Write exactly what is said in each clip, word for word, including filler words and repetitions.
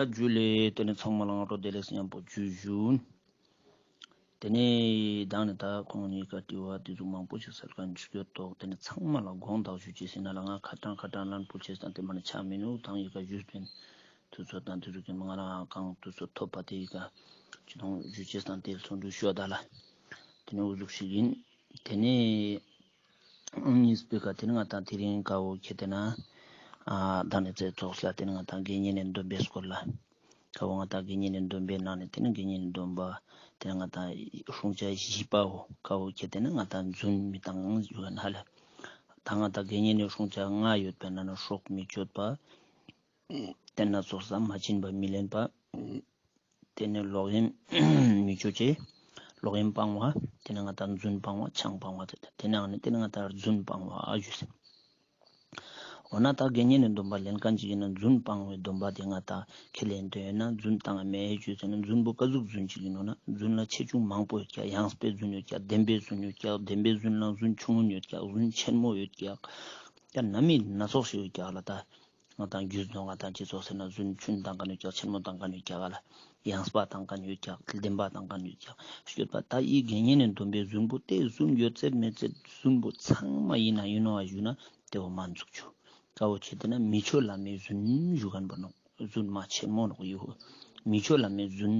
ཨ་ཇུ་ལེ། ཏེ་ནེ་ཚང་མ་ལ་སྔ་དྲོ་བདེ་ལེགས་ཉམ་པོ་ཇུ་ཞུ། ཏེ་ནེ་མདང་ནེ་ད་ཁོང་གཉིས་ཀ་དྲི་བ་ཏེ་ཟུག་མང་པོ་ཞིག་སལ་ཁན་ཞིག་ཡོད་དོག། ཏེ་ནེ་ཚང་མ་ལ་དགོངས་དག་ཞུ་ཅེས་ཟེར་ན་ལ་ང་ཁ་ཏང་ཁ་ཏང་ལན་ཕུལ་ཅེས་དང་ཏེ་མ་ནེ་ཆ་མི་ནུག། དང་ཡི་ག་ཞུས་པིན་དུས་ཚོད་དང་ཏེ་ཟུག་གི་མ་ང་རང་གང་དུས་ཚོད་ཐོབ་པ་ཏེ་ཡི་ག་ཅི་དང་ཞུ་ཅེས་དང་ཏེ་ཚོགས་འདུ་ཞུ་བ་ད་ལ་ཏེ་ནེ་འུ་ཟུག་ཞིག་ཨིན། ཏེ་ནེ་གཉིས་པའི་ཀ་ཏེ་ནེ་ང་ཏང་དེ་རིང་ཀ་བོ་ཁྱེད་ཏེ་ན་ཨ་ད་ནེ་ཚེ་ཚོགས་ལ་ཏེ་ནེ་ང་ཏང་དགེ་བསྙེན་ནི་སྡོམ་པའི་སྐོར་ལ། ཀ་བོ་ང་ཏང་དགེ་བསྙེན་ནི་སྡོམ་པའི་ནང་ནེ་ཏེ་ནེ་དགེ་བསྙེན་ནི་སྡོམ་པ་ཏེ་ནེ་ང་ཏང་སྲུང་བྱ་བཞི་པ་བོ་ཀ་བོ་ཁྱེད་ཏེ་ན་ང་ཏང་རྫུན་མི་བཏང་ཞུ་ག་ན་ལ། ད་ང་ཏང་དགེ་བསྙེན་ནི་སྲུང་བྱ་ལྔ་ཡོད་པའི་ནང་ནེ་སྲོག་མི་གཅོད་པ། ཏེ་ནེ་ཚོགས་ལ་མ་བྱིན་པ་མི་ལེན་པ། ཏེ་ནེ་ལོག་གཡེམ་མི་ཅོ་ཅེས། ལོག་གཡེམ་སྤང་བ། ཏེ་ནེ་ང་ཏང་རྫུན་སྤང་བ་ཆང་སྤང་བ་ཏེ་ཏེ་ནེ་ཨ་ནི་ཏེ་ནེ་ང་ཏང་རྫུན་སྤང་བ་ཨ་ཞུས་ཟེར། འོ་ན་ད་དགེ་བསྙེན་ནི་སྡོམ་པ་ལེན་ཁན་ཅིག་ཨིན་ན་རྫུན་སྤང་བའི་སྡོམ་པ་ཏེ་ང་ཏང་ཁས་ལེན་ཏེ་ཡོད་ན་རྫུན་བཏང་མེད་ཞུས་ཟེར་ན་རྫུན་པོ་ཀ་ཟུག་རྫུན་ཅིག་ཨིན་ནོག་ན་རྫུན་ལ་ཆེ་ཆུང་མང་པོ་ཡོད་ཀྱག། ཡངས་པའི་རྫུན་ཡོད་ཀྱག། ལྡེམ་པའི་རྫུན་ཡོད་ཀྱག། ལྡེམ་པའི་རྫུན་ལ་རྫུན་ཆུང་ངུན་ཡོད་ཀྱག། རྫུན་ཆེན་མོ་ཡོད་ཀྱག། ཡང་ན་མིན་སྣ་ཚོགས་ཤིག་ཡོད་ཀྱག་ལ་ད། ང་ཏང་རྒྱུས་ནོ་ང་ཏང་སྤྱི་ཚོགས་ཟེར་ན་རྫུན་ཆུང་བཏང་ཁན་ཡོད་ཀྱག། ཆེན་མོ་བཏང་ཁན་ཡོད་ཀྱག་ལ། ཡངས་པ་བཏང་ཁན་ཡོད་ཀྱག། ལྡེམ་པ་བཏང་ཁན་ཡོད་ཀྱག། ཤོད་པ་ད་འི་དགེ་བསྙེན་ནི་སྡོམ་པའི་རྫུན་པོ་ཏེ་རྫུན་ཡོད་ཚད་མེད་ཚད་རྫུན་པོ་ཚང་མ་ཨིན་ན་ཨིན་ནོག་ཞུ་ན་ཏེ་བོ་མ་ཚུགས་ཆུ། ཀ་བོ་ཁྱེད་ཏེ་ན་མི་ཆོས་བླ་མའི་རྫུན་ཞུ་ཁན་པོ་ནོག། རྫུན་མ་ཆེན་མོ་ནོག་ཡོ། མི་ཆོས་བླ་མའི་རྫུན་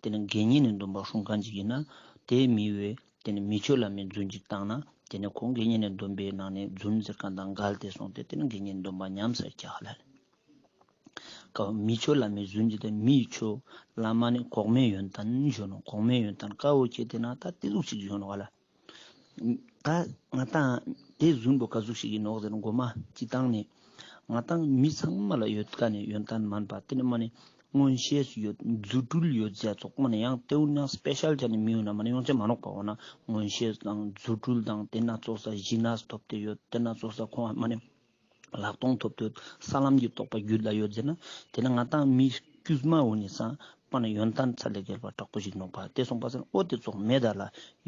ཏེ་ནེ་དགེ་བསྙེན་ནི་སྡོམ་པ་སྲུང་ཁན་ཅིག་ཨིན་ན་ཏེ་མི་བོའི་ཏེ་ནེ་མི་ཆོས་བླ་མའི་རྫུན་ཅིག་བཏང་ན་ཏེ་ནེ་ཁོང་དགེ་བསྙེན་ནི་སྡོམ་པའི་ནང་ནེ་རྫུན་ཟེར་ཁན་དང་འགལ་ཏེ་སོང་སྟེ་ཏེ་ནེ་དགེ་བསྙེན་སྡོམ་པ་ཉམས་སར་ཀྱག་ལ། ཀ་བོ་མི་ཆོས་བླ་མའི་རྫུན་ཅིག་ཏེ་མི་ཆོས་བླ་མ་ནི་གོང་མའི་ཡོན་ཏན་ཞུ་ནོག། གོང་མའི་ཡོན་ཏན་ཀ་བོ་ཁྱེད་ཏེ་ན་ད་ཏེ་ཟུག་ཅིག་ཞུ་ནོག་ལ། ད་ང་ཏང་ཏེ་རྫུན་པོ་ཀ་ཟུག་ཞིག་ཨིན་ནོག་ཟེར་ན་གོ་མ་སྤྱི་བཏང་ནེ་ང་ཏང་མི་ཚང་མ་ལ་ཡོད་ཁན་ནི་ཡོན་ཏན་མན་པ་ཏེ་ནེ་མ་ནེ་མངོན་ཤེས་ཡོད་རྫུ་འཕྲུལ་ཡོད་ཟེར་ཙོགས་མ་ནེ་ཡང་ཏེ་འུ་ན་སྤེ་ཤལ་ཅན་ནི་མི་འུ་ན་མ་ནེ་ཡོང་ཅེས་མ་ནོག་པ། འོ་ན་མངོན་ཤེས་དང་རྫུ་འཕྲུལ་དང་ཏེ་ན་ཚོགས་ས་ཞི་གནས་ཐོབ་སྟེ་ཡོད། ཏེ་ན་ཚོགས་ས་ཁོང་མ་ནེ་ལྷག་མཐོང་ཐོབ་སྟེ་ཡོད། ས་ལམ་གྱི་རྟོགས་པ་རྒྱུད་ལ་ཡོད་ཟེར་ན་ཏེ་ནེ་ང་ཏང་མི་དཀྱུས་མ་འོ་ནི་སང་པ་ནེ་ཡོན་ཏན་ཚད་ལས་བརྒལ་བ་དྲག་པོ་ཞིག་ནོག་པ། ཏེ་སོང་པ་སང་འོ་ཏེ་ཚོགས་མེད་ད་ལ་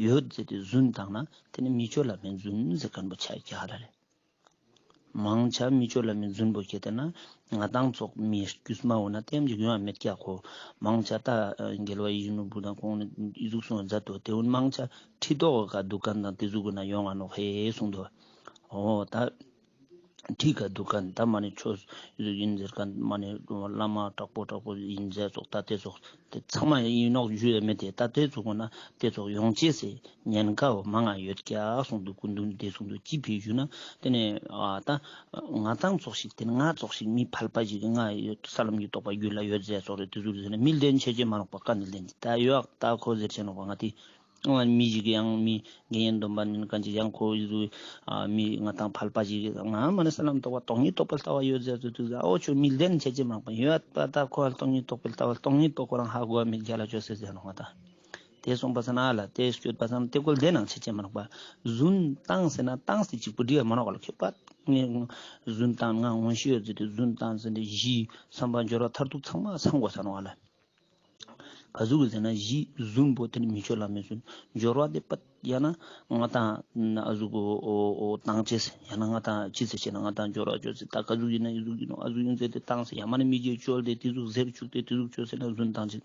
ཡོད་ཟེར་ཏེ་རྫུན་བཏང་ན་ཏེ་ནེ་མི་ཆོས་བླ་མའི་རྫུན་ཟེར་ཁན་པོ་ཆ་ཀྱག་ལ་ལེ། མང་ཆེ་མི་ཆོས་བླ་མའི་རྫུན་པོ་ཁྱེད་ཏེ་ན་ང་ཏང་ཚོགས་མི་དཀྱུས་མ་འོ་ན་ཏེམ་ཅིག་ཡོང་ང་མེད་ཀྱག་ཁོ། མང་ཆེ་ད་རྒྱལ་བ་ཡིད་བཞིན་ནོར་བུ་དང་ཁོང་ནི་འི་ཟུག་གསུང་མཛད་དོ། ཏེ་འུ་མང་ཆེ་ཁྲི་ཐོག་ག་འདུག་ཁན་དང་ཏེ་ཟུག་གུན་ན་ཡོང་ང་ནོག་ཧེ་གསུངས་དོ། འོ་ད་ཁྲི་ཁ་འདུག་ཁན་ད་མ་ནེ་ཆོས་ཟུག་ཨིན་ཟེར་ཁན་མ་ནེ་བླ་མ་དྲག་པོ་དྲག་པོ་ཨིན་ཟེར་ཙོགས་ད་ཏེ་ཙོགས་ཏེ་ཚང་མ་ཨིན་ནོག་ཞུ་ཡ་མེད་དེ། ད་ཏེ་ཙོགས་གོ་ན་ཏེ་ཙོགས་ཡོང་ཅེས་སི་ཉེན་ཁ་བོ་མང་ང་ཡོད་ཀྱག་གསུངས་འདུག། སྐུ་མདུན་ཏེ་གསུངས་འདུག། ཅི་ཕི་ཞུ་ན་ཏེ་ནེ་ཨ་ད་ང་ཏང་ཙོགས་ཤིག་ཏེ་ནེ་ང་ཙོགས་ཤིག་མི་ཕལ་པ་ཞིག་གི་ང་ཡོད་ས་ལམ་གྱི་རྟོགས་པ་རྒྱུད་ལ་ཡོད་ཟེར་ཙོགས་རེ་ཏེ་ཟུག་རེ་ཟེར་ན་མི་ལྡན་ཆེ་ཆེ་མ་ནོག་པ། ཀ་ནེ་ལྡན་ད་ཡོད་ད་ཁོ་ཟེར་ཆེ་ནོག་པ། ང་ཏི་མི་ཞིག་གི་ཡང་མི་དགེ་བསྙེན་སྡོམ་པ་ནན་ཁན་ཅིག་ཡང་ཁོ་ཨི་ཟུག་ཨ་མི་ང་ཏང་ཕལ་པ་ཞིག་གི་ང་མ་ནེ་ས་ལམ་རྟོགས་པ་སྟོང་ཉིད་རྟོགས་པའི་ལྟ་བ་ཡོད་ཟེར་ཚུལ་དུ་ཟེར། འོ་ཆོ་མི་ལྡན་ཆེ་ཆེ་མང་པོ་ཡོད་པ། ད་ཁོ་ལ་སྟོང་ཉིད་རྟོགས་པའི་ལྟ་བ་སྟོང་ཉིད་པོ་ཁོ་རང་ཧ་གོ་བ་མེད་རྒྱ་ལ་ཆོས་ཟེར་ཟེར་ནོག་ང་ཏང་། ཏེ་སོང་པ་སང་ན་ལ་ཏེ་སྐྱོད་པ་སང་ན་ཏེ་ཀོ་ལྡན་ནང་ཆེ་ཆེ་མ་ནོག་པ། རྫུན་བཏང་ཟེར་ན་བཏང་ཟེར་ཅིག་པུ་འདྲི་ཡ་མ་ནོག་ལ་ཁྱོད་པ། ངས་རྫུན་བཏང་ང་མངོན་ཤེས་ཡོད་ཟེར་ཏེ་རྫུན་བཏང་ཟེར་ཏེ་གཞི་བསམ་པ་སྦྱོར་བ་མཐར་ཐུག་ཚང་མ་ཚང་དགོས་ས་ནོག་ལ། ག་ཟུག་གི་ཟེར་ན་གཞི་རྫུན་པོ་ཏེ་ནི་མི་ཆོས་བླ་མའི་རྫུན། སྦྱོར་བ་ཏེ་པད་ཡང་ན་ང་ཏང་ཨ་ཟུག་གོ་འོ་འོ་བཏང་ཅེས་ཡང་ན་ང་ཏང་ཅི་ཟེར་ཅེ་ན་ང་ཏང་སྦྱོར་བ་ཅོ་ཅེས་ད་ག་ཟུག་ཡིན་ན་ཨི་ཟུག་ཡིན་ནོག་ཨ་ཟུག་ཡིན་ཟེར་ཏེ་བཏང་ཟེར་ཡང་མ་ནི་མི་རྗེ་བཅོལ་ཏེ་ཏེ་ཟུག་ཟེར་བཅུག་སྟེ་ཏེ་ཟུག་བཅོ་ཟེར་ན་རྫུན་བཏང་ཅེས།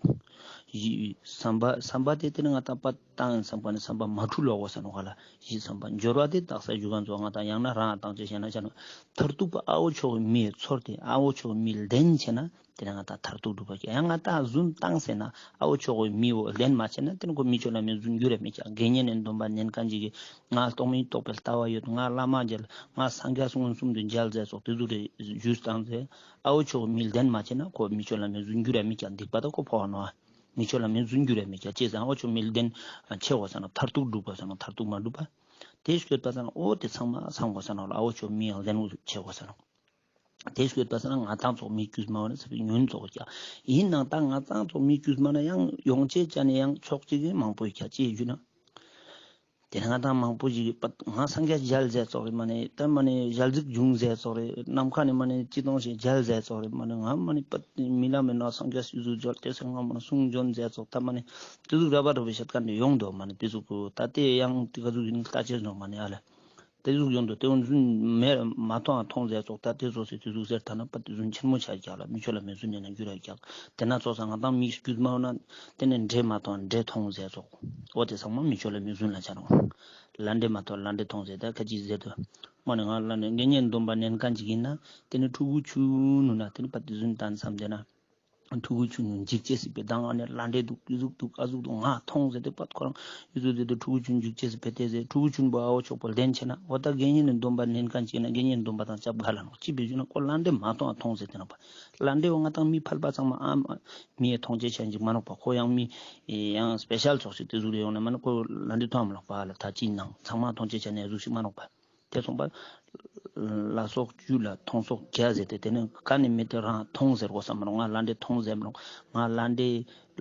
གཞི་བསམ་པ་བསམ་པ་ཏེ་ཏེ་ནི་ང་ཏང་པད་བཏང་ཡིན་བསམ་པ་ནི་བསམ་པ་མ་འཁྲུལ་ལོག་གོ་ས་ནོག་ག་ལ། གཞི་བསམ་པ་སྦྱོར་བ་ཏེ་བཏགས་ས་ཞུ་ག་ཚོ་ང་ཏང་ཡང་ན་རང་བཏང་ཅེས་ཡང་ན་ཅ་ན་མཐར་ཐུག་པ་ཨ་བོ་ཆོག་གི་མི་ཚོར་ཏེ་ཨ་བོ་ཆོག་གི་མི་ལྡན་ཆེ་ན། ཏེ་ནེ་ང་ཏང་མཐར་ཐུག་སྒྲུབ་པ་ཀྱང་ཡང་ང་ཏང་རྫུན་བཏང་ཟེར་ན་ཨ་བོ་ཆོག་གི་མི་བོ་ལྡན་མ་ཆེ་ན་ཏེ་ནེ་ཁོ་མི་ཆོས་བླ་མའི་རྫུན་འགྱུར་ར་མི་ཀྱག། དགེ་བསྙེན་ནི་སྡོམ་པ་ནན་ཁན་ཅིག་གི་ང་སྟོང་ཉིད་རྟོགས་པའི་ལྟ་བ་ཡོད། ང་བླ་མ་མཇལ། ང་སངས་རྒྱས་མངོན་སུམ་དུ་མཇལ་ཟེར་ཙོགས་ཏེ་ཟུག་རེ་ཞུས་བཏང་ཟེར་ཨ་བོ་ཆོག་གི་མི་ལྡན་མ་ཆེ་ན་ཁོ་མི་ཆོས་བླ་མའི་རྫུན་འགྱུར་ར་མི་ཀྱག། སྡིག་པ་ད་ཁོ་ཕོག་ནོག། མི་ཆོས་བླ་མའི་རྫུན་འགྱུར་ར་མི་ཀྱག། ཅི་ཟེར་ཨ་བོ་ཆོག་མི་ལྡན་ཆེ་བ་ས་ན་མཐར་ཐུག་སྒྲུབ་པ་ས་ན་མཐར་ཐུག་མ་སྒྲུབ་པ། ཏེ་སྐྱོད་པ་ས་ན་འོ་ཏེ་ཚང་མ་ཚང་དགོས་ས་ན་ཨ་བོ་ཆོག་མི་ལྡན་ཆེ་བ་ས་ན། ཏེ་སྐྱོད་པ་ས་ན་ང་ཏང་ཚོགས་མི་དཀྱུས་མ་བ་ན་ས་བི་ཉུན་ཚོགས་ཀྱག། ཡིན་ནང་ད་ང་ཏང་ཚོགས་མི་དཀྱུས་མ་ན་ཡང་ཡོང་ཆེ་ཅ་ནེ་ཡང་ཚོགས་ཅིག་གི་མང་པོ་ཡོད་ཀྱག་ཅི་ཞུ་ན། ཏེ་ནེ་ང་ཏང་མང་པོ་ཞིག་གི་པད་ང་སངས་རྒྱས་མཇལ་ཟེར་ཙོགས་རེ་མ་ནེ་ད་མ་ནེ་ཞལ་གཟིགས་བྱུང་ཟེར་ཙོགས་རེ་ནམ་མཁའ་ནེ་མ་ནེ་ཅི་དོང་ཞིག་མཇལ་ཟེར་ཙོགས་རེ་མ་ནེ་ང་མ་ནེ་པད་རྨི་ལམ་མེ་ན་སངས་རྒྱས་སི་ཟུག་མཇལ་ཏེ་སེ་ང་མ་ནེ་གསུང་བྱོན་ཟེར་ཙོགས་ད་མ་ནེ་ཏེ་ཟུག་ར་བ་ར་བའི་ཤད་ཁན་ནི་ཡོང་དོ་མ་ནེ་ཏེ་ཟུག་གོ་ད་ཏེ་ཡང་ཏེ་ག་ཟུག་ཡིན་ལྟ་ཅེས་ནོག་མ་ནེ་ཨ་ལ། ཏེ་ཟུག་ཡོང་དུག། ཏེ་འོ་རྫུན་མེད་མ་མཐོང་ང་མཐོང་ཟེར་ཙོགས། ད་ཏེ་ཙོགས་སི་ཏེ་ཟུག་ཟེར་ཐ་ན་པ་ཏེ་རྫུན་ཆེན་མོ་ཆ་རྒྱག་ལ། མི་ཆོས་བླ་མའི་རྫུན་ནི་ན་འགྱུར་ར་རྒྱག། ཏེ་ན་ཙོགས་ས་ང་དང་མི་རྒྱུད་མ་འོ་ན་ཏེ་ནེ་འདྲེ་མ་མཐོང་འདྲེ་མཐོང་ཟེར་ཙོགས། འོ་ཏེ་ཚང་མ་མི་ཆོས་བླ་མའི་རྫུན་ལ་ཆ་ནོག། ལྷ་འདྲེ་མ་མཐོང་ལྷ་འདྲེ་མཐོང་ཟེར། ད་ཁ་ཅིག་ཟེར་དུག། མ་ནེ་ང་ལ་ནི་དགེ་བསྙེན་སྡོམ་པ་ནན་ཁན་ཅིག་ཨིན་ན་ཏེ་ནེ་ཕྲུ་གུ་ཆུང་ངུན་ན་ཏེ་ནེ་པ་ཏེ་རྫུན་ཏང་སམ་ཏེ་ན། ཕྲུ་གུ་ཆུང་ངུན་འཇིགས་ཅེས་སི་ཕིའ་མདང་ཨ་ནེ་ལྷ་འདྲེ་དུག་ཨི་ཟུག་དུག་ཨ་ཟུག་དུག་ང་མཐོང་ཟེར་ཏེ་པ་ཁོ་རང་ཨི་ཟུག་ཟེར་ཏེ་ཕྲུ་གུ་ཆུང་ངུན་འཇིགས་ཅེས་སི་ཕིའ་ཏེ་ཟེར། ཕྲུ་གུ་ཆུང་ངུན་པོ་ཨ་བོ་ཙོགས་པོ་ལྡན་ཆེ་ན་འོ་ད་དགེ་བསྙེན་ནི་སྡོམ་པ་ནན་ཁན་ཅིག་ན་དགེ་བསྙེན་སྡོམ་པ་དང་སྐྱབས་དགའ་ལ་ནོག། ཅི་ཕིའ་ཟེར་ན་ཁོ་ལྷ་འདྲེ་མ་མཐོང་ང་མཐོང་ཟེར་ཏེ་ནོག་པ། ལྷ་འདྲེ་བོ་ང་དང་མི་ཕལ་པ་ཚང་མ་ཨ་མི་ཡ་མཐོང་ཅེས་ཅན་ཅིག་མ་ནོག་པ། ཁོ་ཡང་མི་ཡང་སྤེ་ཤལ་ཙོགས་ཤིག་ཏེ་ཟུག་རེ་ཡོང་ན་མ་ནེ་ཁོ་ལྷ་འདྲེ་མཐོང་མ་ནོག་པ། ལ་ད་ཅི་ནང་ཚང་མ་མཐོང་ཅེས་ཅན་ནི་ཟུག་ཤིག་མ་ནོག་པ། ཏེ་སོང་པ། ལ་སོགས་བཅུ་ལ་མཐོང་སོགས་བརྒྱ་ཟེར་ཏེ་ཏེ་ནེ་ག་ནེ་མི་ཏེ་རང་མཐོང་ཟེར་གོས་སམ་མ་ནོག། ང་ལྷ་འདྲེ་མཐོང་ཟེར་མ་ནོག། ང་ལྷ་འདྲེ་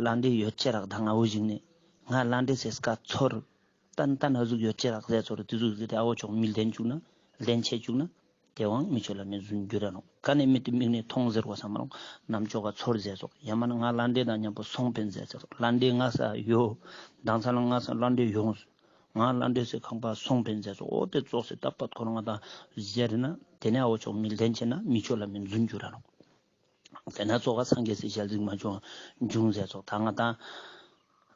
ལྷ་འདྲེ་ཡོད་ཅེས་རག་ད་ང་འོ་ཞིག་ནེ་ང་ལྷ་འདྲེ་སི་སྐད་ཚོར། ཏན་ཏན་ཨ་ཟུག་ཡོད་ཅེས་རག་ཟེར་ཙོགས་ཏེ་ཟུག་ཟེར་ཏེ་ཨ་བོ་ཙོགས་མི་ལྡན་ཅུག་ན་ལྡན་ཆེ་ཅུག་ན་ཏེ་བོའང་མི་ཆོས་བླ་མའི་རྫུན་འགྱུར་ར་ནོག། ག་ནེ་མི་ཏེ་མིག་ནེ་མཐོང་ཟེར་གོས་སམ་མ་ནོག། རྣམ་ཅོག་ག་ཚོར་ཟེར་ཙོགས། ཡང་མ་ནེ་ང་ལྷ་འདྲེ་དང་ཉམ་པོ་སོང་ཕིན་ཟེར་ཙོགས། ལྷ་འདྲེ་ང་ས་ཡོད། མདང་ས་ལ་ང་ས་ལྷ་འདྲེ་ཡོང་། ང་ལྷ་འདྲེ་སི་ཁང་པ་སོང་ཕིན་ཟེར་ཙོགས། འོ་ཏེ་ཙོགས་སི་ད་པ་ཁོ་རང་ང་དང་ཟེར་ན་ཏེ་ནེ་ཨ་བོ་ཙོགས་མི་ལྡན་ཆེ་ན་མི་ཆོས་བླ་མའི་རྫུན་འགྱུར་ར་ནོག། ཏེ་ན་ཙོགས་ཀ་སངས་རྒྱས་སི་ཞལ་གཟིགས་མ་བྱུང་བྱུང་ཟེར་ཙོགས། ད་ང་དང་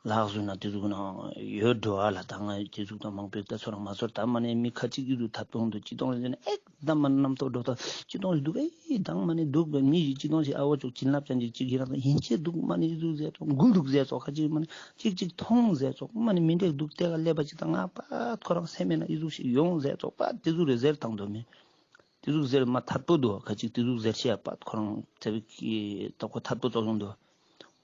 ལགས་སོ་ན་ཏེ་ཟུག་ན་ཡོད་འགྲོ་བ་ལ། ད་ང་ཏེ་ཟུག་དང་མང་པོ་ད་ཚོར་མ་ཚོར། ད་མ་ནེ་མི་ཁ་ཅིག་གི་ཟུག་ཐད་པོ་འདུག་ཅི་ཏོང་ཟེར་ན་ཨེ་ད་མ་ནེ་རྣམ་རྟོག་འགྲོ་ད་ཅི་ཏོང་ཟེར་འདུག། ཨེ་ད་མ་ནེ་འདུག་པ་མི་ཞིག་ཅི་ཏོང་ཞིག་ཨ་བོ་ཙོགས་བྱིན་རླབས་ཅན་ཅིག་ཅིག་ཡིན་ན་ཡིན་ཆེ་འདུག། མ་ནེ་ཨི་ཟུག་ཟེར་ཙོགས་འགུལ་འདུག་ཟེར་ཙོགས། ཁ་ཅིག་མ་ནེ་ཅིག་ཅིག་མཐོང་ཟེར་ཙོགས། མ་ནེ་མི་འདྲེ་འདུག་ཏེ་ག་ལེབ་པ་ཅིག་དང་ང་པ་ཁོ་རང་སེམས་མེད་ན་ཨི་ཟུག་ཞིག་ཡོང་ཟེར་ཙོགས། པ་ཏེ་ཟུག་རེ་ཟེར་ཏང་དོ་མེད། ཏེ་ཟུག་ཟེར་མ་ཐད་པོ་འདུག། ཁ་ཅིག་ཏེ་ཟུག་ཟེར་ཤེས་པ་ཁོ་རང་ཚེ་བིག་གི་ད་ཁོ་ཐད་པོ་ཙོགས་ཡོང་འདུག།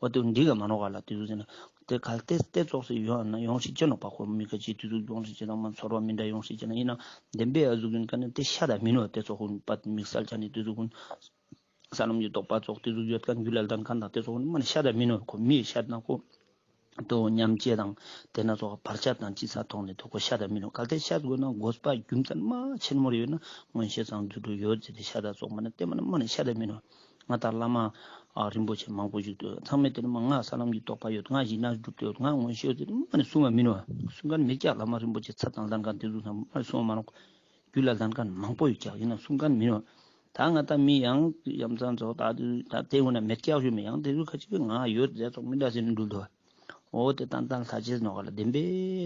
འོ་ཏེ་འདི་ག་མ་ནོག་ག་ལ། ཏེ་ཟུག་ཟེར་ན་ཏེ་གལ་ཏེ་ཏེ་ཙོགས་སེ་ཡོང་ན་ཡོང་ཤེས་ཅེ་ནོག་པ། ཁོ་མི་ཁ་ཅིག་ཏེ་ཟུག་ཡོང་ཤེས་ཅེ་ན་མ་ཚོར་བ་མི་འདྲ་ཡོང་ཤེས་ཅེ་ན་ཡིན་ན་བདེན་པའི་ཨ་ཟུག་ཡིན་ཀ་ནེ་ཏེ་ཤ་ད་མི་ནོག། ཏེ་ཙོགས་ཀུན་པ་དམིགས་བསལ་ཆ་ནེ་ཏེ་ཟུག་ཀུན་ས་ལམ་གྱི་རྟོགས་པ་ཙོགས་ཏེ་ཟུག་ཡོད་ཁན་རྒྱུད་ལ་ལྡན་ཁན་དང་ཏེ་ཙོགས་ཀུན་མ་ནེ་ཤ་ད་མི་ནོག། ཁོ་མི་ཤ་ད་ན་ཁོ། དོ་ཉམས་བཅས་དང་ཏེ་ན་ཙོགས་བར་ཆད་དང་ཅི་ས་ཐོག་ནེ་དོ་ཁོ་ཤ་ད་མི་ནོག། གལ་ཏེ་ཤ་ད་དགོས་ན་དགོས་པ་རྒྱུ་མཚན་མ་ཆེན་མོ་རེ་ཡོད་ན་མངོན་ཤེས་དང་རྫུ་འཕྲུལ་ཡོད་ཟེར་ཏེ་ཤ་ད་ཙོགས་མ་ནེ་ཏེ་མ་ནེ་མ་ནེ་ཤ་ད་མི་ནོག། ང་དང་བླ་མ་ཨ་རིན་པོ་ཆེ་མང་པོ་ཞིག་འདུག། ཚང་མས་ཏེ་ནེ་མ་ང་ས་ལམ་གྱི་རྟོགས་པ་ཡོད། ང་ཞི་གནས་སྒྲུབ་ཏེ་ཡོད། ང་མངོན་ཤེས་ཡོད་ཟེར་ཏེ་མ་ནེ་གསུང་བ་མི་ནོག། གསུང་ཁན་མེད་ཀྱག། བླ་མ་རིན་པོ་ཆེ་ཚད་དང་ལྡན་ཁན་ཏེ་ཟུག་ཚང་མ་གསུང་བ་མ་ནོག། རྒྱུད་ལ་ལྡན་ཁན་མང་པོ་ཡོད་ཀྱག། ཡིན་ན་གསུང་ཁན་མི་ནོག། ད་ང་དང་མི་ཡང་ཡ་མཚན་ཙོགས་ད་ད་ཏེ་འོ་ན་མེད་ཀྱག་ཞུ་མི་ཡང་ཏེ་ཟུག་ཁ་ཅིག་གི་ང་ཡོད་ཟེར་ཙོགས་མི་འདྲ་ཟེར་ནེ་འགྲུལ་དོ། འོ་ཏེ་ཏན་ཏན་ལྷ་ཆེས་ནོག་ག་ལ། བདེན་པའི་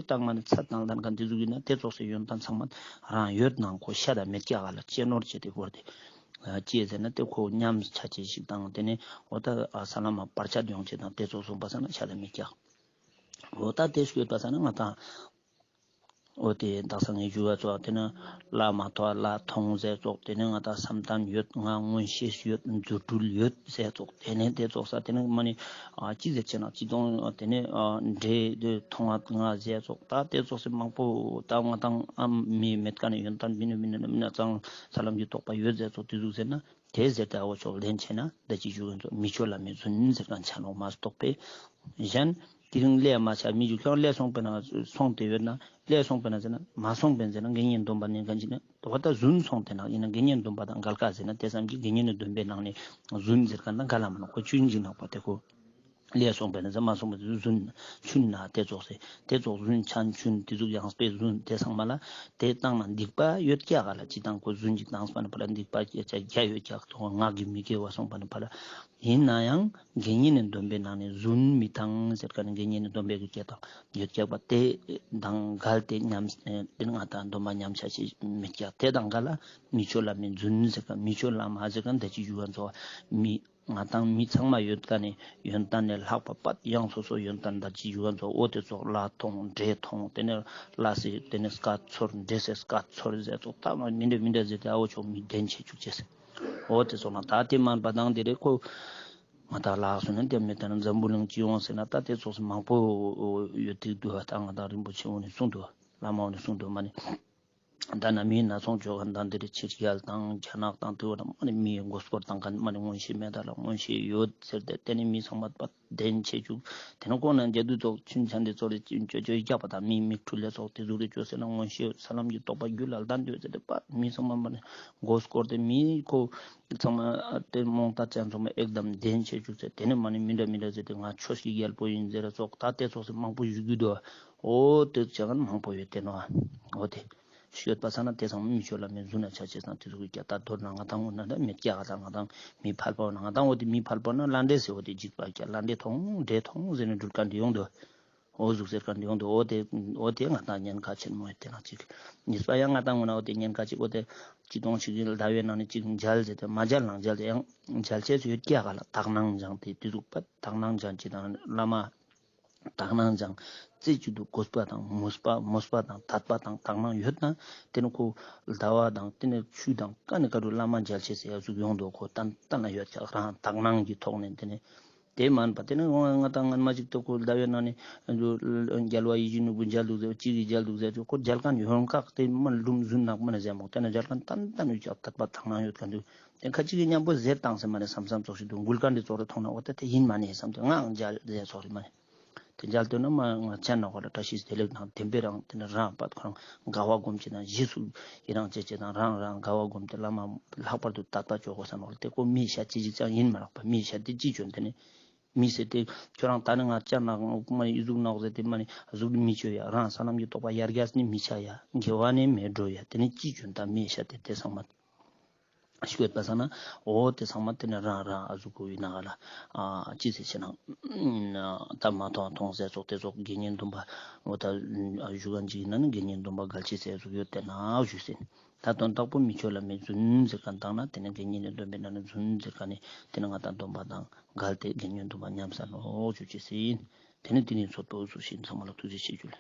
སྟེང་མ་ནེ་ཚད་དང་ལྡན་ཁན་ཏེ་ཟུག་ཡིན་ན་ཏེ་ཙོགས་སེ་ཡོན་ཏན་ཚང་མ་རང་ཡོད་ནང་ཁོ་ཤ་ད་མེད་ཀྱག་ག་ལ། ཅི་ནོར་ཅེས་ཏེ་ཁོ་ཏེ་ཅི་ཟེར་ན་ཏེ་ཁོ་ཉམས་ཆ་ཅེས་ཤིག་དང་ཏེ་ནེ་འོ་ད་ས་ལམ་མ་བར་ཆད་ཡོང་ཅེས་དང་ཏེ་ཙོགས་སོང་པ་ས་ན་ཤ་ད་མེད་ཀྱག། འོ་ད་ཏེ་ཤོད་པ་ས་ན་ང་དང་འོ་ཏེ་དག་ས་ངས་ཞུ་བ་ཙོགས་ཏེ་ནེ་ལྷ་མ་ཐོ་ལྷ་མཐོང་ཟེར་ཙོགས། ཏེ་ནེ་ང་དང་བསམ་གཏན་ཡོད། ང་མངོན་ཤེས་ཡོད། རྫུ་འཕྲུལ་ཡོད་ཟེར་ཙོགས། ཏེ་ནེ་ཏེ་ཙོགས་ས་ཏེ་ནེ་མ་ནེ་ཨ་ཅི་ཟེར་ཅེ་ན་ཅི་དོང་ཏེ་ནེ་ཨ་འདྲེ་ཏེ་མཐོང་བ་ང་ཟེར་ཙོགས། ད་ཏེ་ཙོགས་སེ་མང་པོ་ད་ང་དང་ཨ་མི་མེད་ཀ་ནེ་ཡོན་ཏན་མི་ནུ་མི་ནུ་མི་ནུ་ཙང་ས་ལམ་གྱི་རྟོགས་པ་ཡོད་ཟེར་ཙོགས་ཏེ་ཟུག་ཟེར་ན། ཏེ་ཟེར་ཏེ་ཨ་བོ་ཙོགས་ལྡན་ཆེ་ན་ད་ཅི་ཞུ་ཁན་ཙོགས་མི་ཆོས་བླ་མའི་རྫུན་ཟེར་ཁན་ཆ་ནོག་མ་གཏོགས་པའི་གཞན་དེ་རིང་ལས་མ་ཆ་མི་ཞིག་ཁྱོད་ལས་སོང་པས་ན་སོང་སྟེ་ཡོད་ན་ལས་སོང་པས་ན་ཟེར་ན་མ་སོང་པས་ཟེར་ན་དགེ་བསྙེན་སྡོམ་པ་ནན་ཁན་ཅིག་ན་དོ་བ་ད་རྫུན་སོང་སྟེ་ན་ཡིན་ན་དགེ་བསྙེན་སྡོམ་པ་དང་འགལ་ཀ་ཟེར་ན་ཏེ་ཙམ་གྱི་དགེ་བསྙེན་སྡོམ་པའི་ནང་ནེ་རྫུན་ཟེར་ཁན་དང་འགལ་ལ་མ་ནོག། ཁོ་ཆུན་ཅིག་ནོག་པ། ཏེ་ཁོ་ལས་སོང་པས་ན་ཟེར་མ་སོང་པས་ཟེར་རྫུན་ཆུན་ན་ཏེ་ཙོགས་སེ་ཏེ་ཙོགས་རྫུན་ཆན་ཆུན་ཏེ་ཟུག་ཡང་སྤེ་རྫུན་ཏེ་ཚང་མ་ལ་ཏེ་བཏང་ན་སྡིག་པ་ཡོད་ཀྱག་ག་ལ། ཅི་དང་ཁོ་རྫུན་ཅིག་བཏང་སྤ་ན་ཕ་ལ་སྡིག་པ་སྐྱེ་ཆ་རྒྱ་ཡོད་ཀྱག། ཏོ་ངག་གི་མི་དགེ་བ་སོང་པ་ན་ཕ་ལ། ཡིན་ན་ཡང་དགེ་བསྙེན་ནི་སྡོམ་པའི་ནང་ནེ་རྫུན་མི་བཏང་ཟེར་ཁན་ནི་དགེ་བསྙེན་ནི་སྡོམ་པའི་གི་སྐད་དང་ཡོད་ཀྱག་པ། ཏེ་དང་འགལ་ཏེ་ཉམས་ཏེ་ང་དང་སྡོམ་པ་ཉམས་ཆ་ཅིག་མེད་ཀྱག། ཏེ་དང་འགལ་ལ་མི་ཆོས་བླ་མའི་རྫུན་ཟེར་ཁན་མི་ཆོས་བླ་མ་ཟེར་ཁན་ད་ཅི་ཞུ་ཁན་ཙོགས་མི་ང་དང་མི་ཚང་མ་ཡོད་ཀ་ནེ་ཡོན་ཏན་ནེ་ལྷག་པ་པད་ཡང་སོ་སོ་ཡོན་ཏན་ད་ཅི་ཞུ་ཁན་ཙོགས་འོ་ཏེ་ཙོགས་ལྷ་མཐོང་འདྲེ་མཐོང་ཏེ་ནེ་ལྷ་སེ་ཏེ་ནེ་སྐད་ཚོར་འདྲེ་སེ་སྐད་ཚོར་ཟེར་ཙོགས་ད་མ་མི་འདྲ་མི་འདྲ་ཟེར་ཏེ་ཨ་བོ་ཙོགས་མི་ལྡན་ཆེ་ཅུག་ཅེས་ཟེར། འོ་ཏེ་ཙོགས་ན་ད་ཏེ་མན་པ་དང་ཏེ་རེ་ཁོ་ང་དང་ལྷག་སོང་ན་ཏེ་མེད་ད་ན་འཛམ་བུ་གླིང་སྤྱི་ཡོངས་ཟེར་ན་ད་ཏེ་ཙོགས་མང་པོ་ཡོད་ཏེ་འདུག། ད་ང་དང་རིན་པོ་ཆེ་འོ་ནེ་གསུངས་འདུག། བླ་མ་འོ་ནེ་གསུངས་འདུག་མ་ནེ། ད་ན་མིའི་ན་ཚོང་ཅོ་ཁན་དང་དེ་རིང་ཕྱི་རྒྱལ་དང་རྒྱ་ནག་དང་དེ་བོ་ན་མ་ནེ་མིའི་མགོ་སྐོར་བཏང་ཁན་མ་ནེ་མངོན་ཤེས་མེད་ད་ལ་མངོན་ཤེས་ཡོད་ཟེར་ཏེ་ཏེ་ནེ་མི་ཚང་མ་པ་ལྡན་ཆེ་ཅུག། ཏེ་ནེ་ཁོང་ན་འདི་དུས་ཚོགས་ཆུན་ཆན་ཏེ་ཙོགས་རེ་ཅོ་ཅོ་རྒྱག་པ་དང་མིའི་མིག་འཕྲུལ་ལས་ཚོགས་ཏེ་ཟུག་རེ་ཅོ་ཟེར་ན་མངོན་ཤེས་ས་ལམ་གྱི་རྟོགས་པ་རྒྱུད་ལ་ལྡན་ཏེ་ཡོད་ཟེར་ཏེ་པ་མི་ཚང་མ་མ་ནེ་མགོ་སྐོར་ཏེ་མི་ཁོ་ཚང་མ་ཏེ་རྨོངས་དད་ཅན་ཚང་མ་ཨེག་དམ་ལྡན་ཆེ་ཅུག་ཟེར། ཏེ་ནེ་མ་ནེ་མི་འདྲ་མི་འདྲ་ཟེར་ཏེ་ང་ཆོས་ཀྱི་རྒྱལ་པོ་ཡིན་ཟེར་ར་ཚོགས་ད་ཏེ་ཚོགས་སེ་མང་པོ་ཞུ་རྒྱུ་འདུག། འོ་ཏེ་ཆ་ཁན་མང་པོ་ཡོད་ཏེ་ནོ། འོ་ཏེ། ཤོད་པ་ས་ན་དེ་ཚང་མ་མི་ཆོས་བླ་མའི་རྫུན་ན་ཆ་ཅེས་དང་དེ་ཚོ་གི་སྐྱ་ད་མདོར་ན་ང་དང་འོ་ན་ད་མི་སྐྱ་ག་ད་ང་དང་མི་ཕལ་པ་འོ་ན་ང་དང་འོ་དེ་མི་ཕལ་པ་ན་ལྷ་འདྲེ་ཟེར་འོ་དེ་འཇིགས་པ་སྐྱ་ལྷ་འདྲེ་ཐོང་འདྲེ་ཐོང་ཟེར་ནས་འགྲུལ་མཁན་འདི་ཡོང་དུ། འོ་ཟུག་ཟེར་མཁན་འདི་ཡོང་དུ། འོ་དེ་འོ་དེ་ང་དང་ཉེན་ཁ་ཆེན་མོ་ཡོད་དེ་ན་ཅིག་ཉིས་པ་ཡང་ང་དང་འོ་ན་འོ་དེ་ཉེན་ཁ་ཅིག་འོ་དེ་ཅི་དོང་ཞིག་ཡིན་ཟླ་བའི་ནང་ནས་ཅིག་མཇལ་ཟེར་ཏེ་མ་མཇལ་ནང་མཇལ་ཏེ་ཡང་མཇལ་ཅེས་ཡོད་ཀྱག་ག་ལ་དག་སྣང་སྦྱང་དེ་དེ་ཟུག་པ་དག་སྣང་སྦྱང་ཅི་དང་བླ་མ། དག་སྣང་སྦྱང་། རྩེ་གཅིག་ཏུ་དགོས་པ་དང་མོས་པ་མོས་པ་དང་དད་པ་དང་དག་སྣང་ཡོད་ན་དེ་ནི་ཁོ་ཟླ་བ་དང་དེ་ནི་ཆུ་དང་ཀ་ནི་ཀ་རུ་བླ་མ་མཇལ་ཅེས་ཟེར་ཡ་ཟུག་ཡོང་དོ། ཁོ་ཏན་ཏན་ན་ཡོད་ཀྱག་རང་དག་སྣང་གི་ཐོག་ནས་དེ་ནི་དེ་མན་པ་དེ་ནི་ང་ང་དང་སྔན་མ་ཅིག་ཏོ་ཁོ་ཟླ་བའི་ནང་ནས་རྒྱལ་བ་ཡིད་བཞིན་ནོར་བུ་མཇལ་འདུག་ཟེར་གཅིག་གིས་མཇལ་འདུག་ཟེར་ཁོ་མཇལ་མཁན་ཡོང་ཁག་དེ་མ་ལུམ་རྫུན་ནག་མ་ནི་ཟེར་མོ་དེ་ནི་མཇལ་མཁན་ཏན་ཏན་ཡོད་ཀྱག་དད་པ་དག་སྣང་ཡོད་མཁན་འདུག་དེ་ཁ་ཅིག་གིས་མཉམ་པོ་ཟེར་བཏང་ཟེར་མ་ནི་བསམ་བསམ་ཙོགས་ཤིག་འདུག་འགུལ་མཁན་འདི་ཙོགས་རེ་མཐོང་ན་འོ་ད་དེ་ཡིན་མ་ནི་བསམ་དེ་ངའང་མཇལ་ཟེར་ཙོགས་རེ་མ་ནི། དེ་མཇལ་དོན་ན་མ་ང་ཅན་ན་ཁོ་ལ་བཀྲ་ཤིས་བདེ་ལེགས་དང་ལྡན་པའི་རང་དེ་ནི་རང་པད་ཁོ་རང་དགའ་བ་སྒོམ་ཅེས་དང་རྗེས་སུ་ཡི་རང་བྱེད་ཅེས་དང་རང་རང་དགའ་བ་སྒོམ་སྟེ་བླ་མ་ལྷག་པར་དུ་དད་པ་ཅོ་དགོས་ས་ནོག་ལ། དེ་ཁོ་མིའི་ཤ་ཅི་ཞིག་ཅང་ཡིན་མ་རག་པ། མིའི་ཤ་དེ་ཅི་ཅོན་དེ་ནི་མི་ཟེར་ཏེ་ཁྱོད་རང་ད་ནི་ང་ཅན་ན་མ་ནི་ཨི་ཟུག་ནོག་ཟེར་ཏེ་མ་ནི་ཨ་ཟུག་མི་ཅོ་ཡ། རང་ས་ལམ་གྱི་རྟོགས་པ་ཡར་རྒྱས་ནི་མི་ཆ་ཡ། དགེ་བ་ནི་མེད་འགྲོ་ཡ། དེ་ནི་ཅི་ཅོན་ད་མིའི་ཤ་དེ་དེ་ཚང་མ། ཤོད་པ་ས་ན་འོ་དེ་ཚང་མ་དེ་ནི་རང་རང་ཨ་ཟུག་གུ་ཡིན་ན་ག་ལ་ཨ་ཅི་ཟེར་ཆེ་ན་ད་མ་མཐོང་མཐོང་ཟེར་ཙོགས་དེ་ཙོགས་དགེ་བསྙེན་སྡོམ་པ་འོ་ད་ཨ་ཞུ་ག་འཇིག་ན་ནི་དགེ་བསྙེན་སྡོམ་པ་གལ་ཆེ་ཟེར་ཟུག་ཡོད་དེ་ན་ཞུ་ཟེར། ད་དོན་དག་པོ་མི་ཆོས་བླ་མའི་རྫུན་ཟེར་མཁན་དང་ན་དེ་ནི་དགེ་བསྙེན་སྡོམ་པའི་ནང་ནི་རྫུན་ཟེར་མཁན་ནི་དེ་ནི་ང་དང་སྡོམ་པ་དང་འགལ་ཏེ་དགེ་བསྙེན་སྡོམ་པ་ཉམས་ས་ནོག་ཞུ་ཅེས་ཟེར་ཡིན། དེ་ནི་དེ་ནི་ཚོད་པོ་འུ་ཚོ་ཞིག་ཚང་མ་ལ་ཐུགས་རྗེ་ཆེ་ཞུ་ལེ།